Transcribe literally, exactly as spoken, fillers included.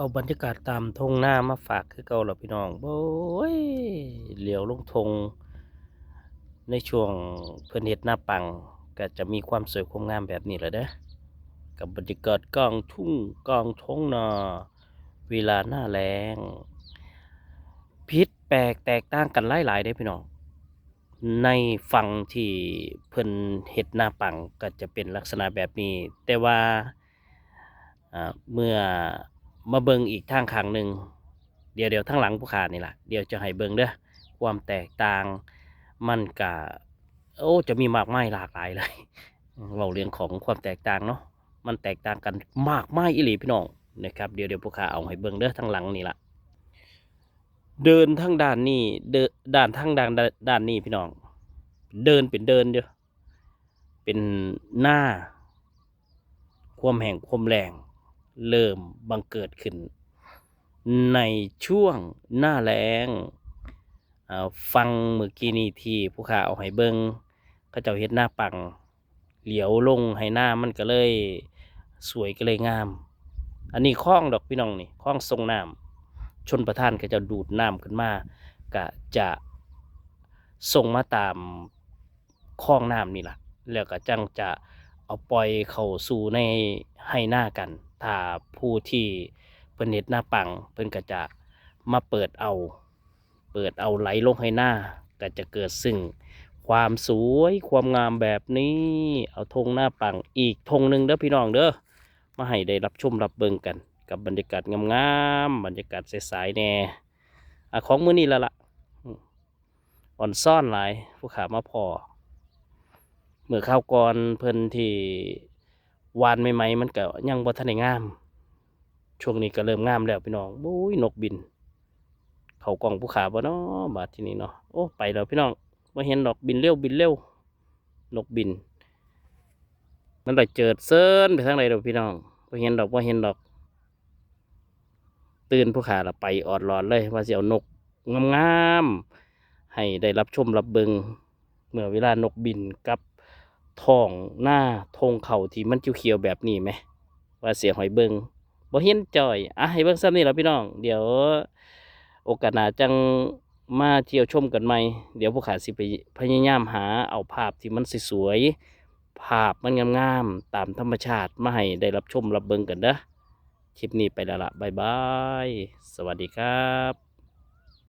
เอาบรรยากาศตามท่งนามาฝากคือเก่าล่ะพี่น้อง โอ้ย เหลียวลงท่ง ในช่วงเพิ่นเฮ็ดนาปัง ก็จะมีความสวยความงามแบบนี้แหละเด้อ กับบรรยากาศกลางทุ่งกลางท่งนา เวลาหน้าแล้ง ผิดแปลกแตกต่างกันหลายๆเด้อพี่น้อง ในฝั่งที่เพิ่นเฮ็ดนาปังก็จะเป็นลักษณะแบบนี้ แต่ว่า อ่า เมื่อมาเบิ่งอีกทางข้างหนึ่ง เดี๋ยว เดี๋ยวทางหลังผู้ข้านี่ล่ะ เดี๋ยวจะให้เบิ่งเด้อ ความแตกต่าง มันก็ โอ้ จะมีมากมายหลากหลายเลย เว้าเรื่องของความแตกต่างเนาะ มันแตกต่างกันมากมายอีหลีพี่น้องนะครับ เดี๋ยว เดี๋ยวผู้ข้าเอาให้เบิ่งเด้อ ทางหลังนี่ล่ะ เดินทางด้านนี้ เดิน ด้านทางด้าน ด้านนี้พี่น้อง เดินเป็นเดินอยู่ เป็นนา ความแห้งความแล้ง เริ่มบังเกิดขึ้น ในช่วงหน้าแล้ง อ่า ฝั่งเมื่อกี้นี้ที่ผู้ข้าเอาให้เบิ่ง เขาเจ้าเฮ็ดนาปัง เหลียวลงไฮ่นามันก็เลยสวยก็เลยงาม อันนี้คลองดอกพี่น้องนี่ คลองส่งน้ำ ชลประทานเขาเจ้าดูดน้ำขึ้นมา ก็จะส่งมาตามคลองน้ำนี่ล่ะ แล้วก็จั่งจะเอาปล่อยเข้าสู่ในไฮ่นากัน ถ้าผู้ที่เพิ่นเฮ็ดนาปัง เพิ่นก็จะมาเปิดเอา เปิดเอาไหลลงไฮ่นา ก็จะเกิดซึ่งความสวยความงามแบบนี้ เอาท่งนาปังอีกท่งหนึ่งเด้อพี่น้องเด้อ มาให้ได้รับชมรับเบิ่งกัน กับบรรยากาศงามๆ บรรยากาศใสๆแน่ อ่ะ ของมื้อนี้ละล่ะ อืม อ่อนซ้อนหลาย ผู้ข้ามาพ้อ มื้อคราวก่อนเพิ่นที่หว่านใหม่ๆ มันก็ยังบ่ทันได้งาม ช่วงนี้ก็เริ่มงามแล้วพี่น้อง โอ้ย นกบิน เข้ากล้องผู้ข้าบ่น้อ บาดทีนี้เนาะ โอ้ ไปแล้วพี่น้อง บ่เห็นดอก บินเร็ว บินเร็ว นกบิน มันได้เจิดเซินไปทางใดดอกพี่น้อง บ่เห็นดอก บ่เห็นดอก ตื่นผู้ข้าละไปออดหลอดเลย ว่าสิเอานกงามๆ ให้ได้รับชมรับเบิ่ง เมื่อเวลานกบินกับท้องนาท่งข้าวที่มันเขียวๆแบบนี้แหม ว่าสิเอาให้เบิ่ง บ่เห็นจ้อย อ่ะ ให้เบิ่งส่ำนี้ล่ะพี่น้อง เดี๋ยวโอกาสหน้าจั่งมาเที่ยวชมกันใหม่ เดี๋ยวผู้ข้าสิไปพยายามหาเอาภาพที่มันสวยๆ ภาพมันงามๆ ตามธรรมชาติมาให้ได้รับชมรับเบิ่งกันเด้อ คลิปนี้ไปแล้วล่ะ บ๊ายบาย สวัสดีครับ